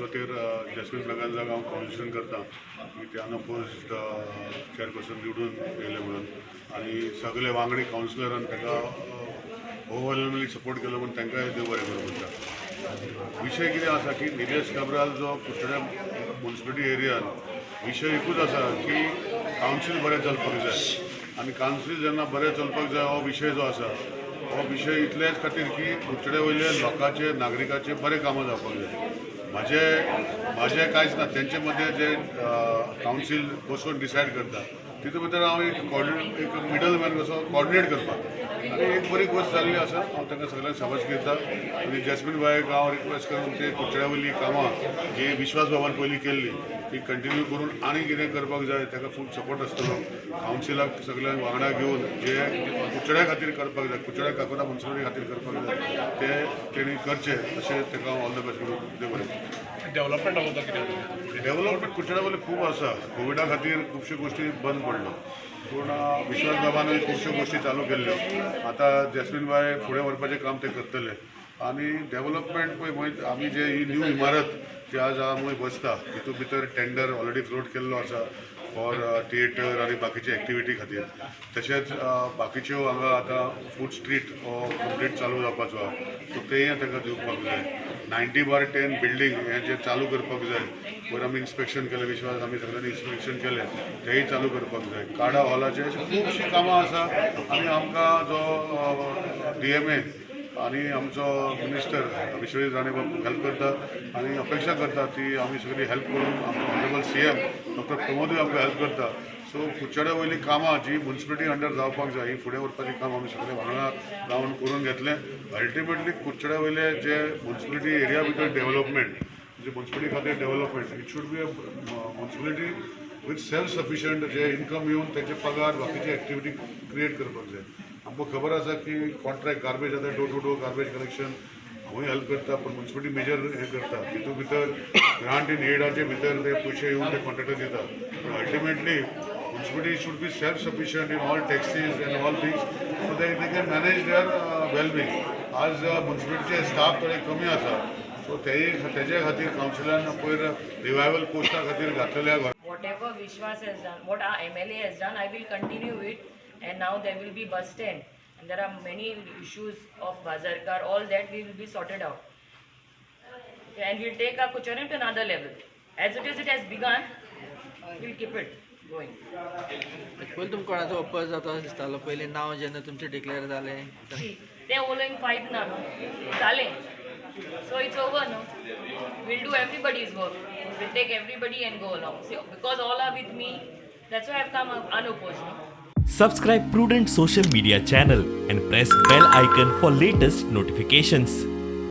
खातीर जॅस्मीन ब्रागांझाक हांव कॉन्ग्रेच्युलेशन करता की ते अनअपोज्ड चेअरपर्सन निवडून येयले म्हणून आनी सगळे वांगडी कावन्सिलरान ताका ओवरवेल्मिंगली सपोर्ट केलो म्हूण तांकांय देव बरें करूं म्हणटा. विशय कितें आसा की निलेश काब्राल जो कुडचड्या मुन्सिपालिटी एरियान विशय एकूच आसा की कावन्सील बरें चलपाक जाय आनी कावन्सील जेन्ना बरें चलपाक जाय हो विशय जो आसा हो विशय इतलेच खातीर की कुडचड्या वयले लोकांचे नागरिकाचे बरें कामां जावपाक जाय. म्हाजें कांयच ना, तेंचे मदें जे कावन्सील बसून डिसायड करता तितून भितर हांव एक कॉर्डिनेट एक मिडल मॅन कसो कॉर्डिनेट करपाक आनी एक बरी गोश्ट जाल्ली आसा. हांव तांकां सगळ्यांक शाबासकी दिता आनी जॅस्मीन बायक हांव रिक्वेस्ट करून ते कुडचड्या वयली कामां जी विश्वास बाबान पयलीं केल्ली ती कंटिन्यू करून आनी कितें करपाक जाय ताका फूल सपोर्ट आसतलो. कावन्सिलाक सगळ्यांक वांगडा घेवन जे कुडचड्या खातीर करपाक जाय, कुडचड्या काकोडा मुन्सिपालिटी खातीर करपाक जाय ते तेणी करचें अशें ताका हांव ऑल the best करून देव बरें. डेव्हलपमेंट कितें? डेव्हलपमेंट कुडचड्या वयलें खूब आसा. कोविडा खातीर खुबश्यो गोश्टी बंद पडल्यो पूण विश्वास बाबानूय खुबश्यो गोश्टी चालू केल्ल्यो. आतां जॅस्मीन बाय फुडें व्हरपाचें काम ते करतले आनी डेव्हलपमेंट पळय आमी जे ही न्यू इमारत जी आज आमी बसता तितूंत भितर टेंडर ऑलरेडी फ्लोट केल्लो आसा फॉर थिएटर आनी बाकीचे एक्टिविटी खातीर. तशेंच बाकीच्यो हांगा आतां फूड स्ट्रीट हो कंप्लीट चालू जावपाचो आहा, सो तेंय ताका दिवपाक जाय. 90/10 बिल्डींग हें जें चालू करपाक जाय, पयर आमी इन्स्पेक्शन केलें, विश्वास आमी सगळ्यांनी इन्स्पेक्शन केलें, तेंय चालू करपाक जाय. काडा हॉलाचे अशें खुबशीं कामां आसा आनी आमकां जो DMA आनी आमचो मिनिस्टर विश्वजीत राणे बाब हेल्प करता आनी अपेक्षा करता ती आमी सगळी हेल्प करून आमचो ऑनरेबल CM doctor प्रमोदूय आमकां हेल्प करता. सो कुडचड्या वयलीं कामां जी मुन्सिपालिटी अंडर जावपाक जाय ही फुडें व्हरपाचें काम आमी सगळे वांगडा रावन करून घेतलें. अल्टिमेटली कुडचड्या वयले जे मुन्सिपालिटी एरिया भितर डेव्हलपमेंट म्हणजे मुन्सिपालिटी खातीर development it should be a municipality with self sufficient J income येवन तेंचे पगार बाकीचे एक्टिविटी क्रिएट करपाक जाय. आमकां खबर आसा की कॉन्ट्रॅक्ट गार्बेज आतां door to door garbage collection हांवूय हेल्प करता पूण मुन्सिपालिटी मेजर हें करता तितून भितर ग्रांट इन एडाचे भितर ते पयशे येवन ते कॉन्ट्रॅक्टर दिता पूण ultimately municipality should be self sufficient in all taxes and all things so that they can manage their wellbeing. आज मुन्सिपालिटीचे स्टाफ थोडे कमी आसा सो तेय तेजे खातीर कावन्सिलान पयर रिवायवल पोस्टा खातीर घातलेल्या. Whatever Vishwas has done, what our MLA has done, I will continue it. And now there will be bus stand, and there are many issues of Vazarkar, all that we will be sorted out. And we'll take our Curchorem to another level. As it is, it has begun. We'll keep it going. पयलीं तुमकां कोणाचो oppose जाता अशें दिसतालो पयलीं नांव जेन्ना तुमचें डिक्लेअर जालें? See, they following fight ना, no? चालें. So it's over, no? We'll do everybody's work. We'll take everybody and go along. See, because all are with me, that's why I've come up unopposed, no? Subscribe Prudent Social Media channel and press bell icon for latest notifications.